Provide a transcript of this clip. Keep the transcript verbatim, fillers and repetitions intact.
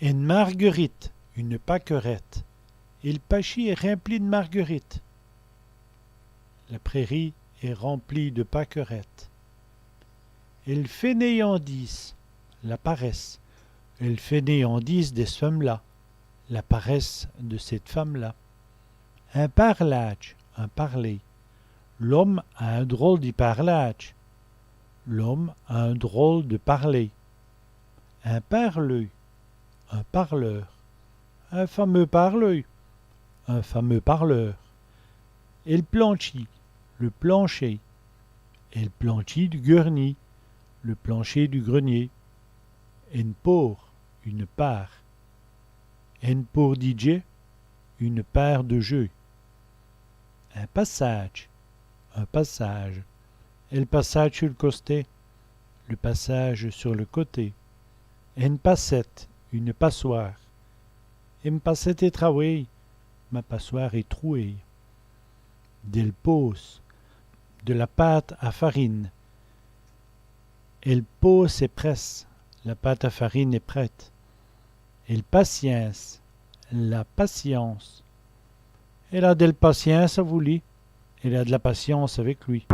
Ène marguerite, une pâquerette. El pachî èst rimpli d' marguerites. La prairie est remplie de pâquerettes. El fainéantise, la paresse. El fainéantise di ç' feume-là, la paresse de cette femme-là. In pârlâdje, un parler. L'ome a in drole di pârlâdje. L'homme a un drôle de parler. In pârleû, un parleur. In fameûs pârleû, un fameux parleur. El plantchî, le plancher. El plantchî du guèrnî, le plancher du grenier. Ène pôrt, une part. Ène pôrt di djeu, une part de jeu. In passâdje, un passage. El passâdje su l' costé, le passage sur le côté. Ène passète, une passoire. Èm passète èst trawéye, ma passoire est trouée. Dèl pôsse, de la pâte à farine. El pôsse èst prèsse, la pâte à farine est prête. El pacyince, la patience. Èle a dèl pacyince avou li, elle a de la patience avec lui.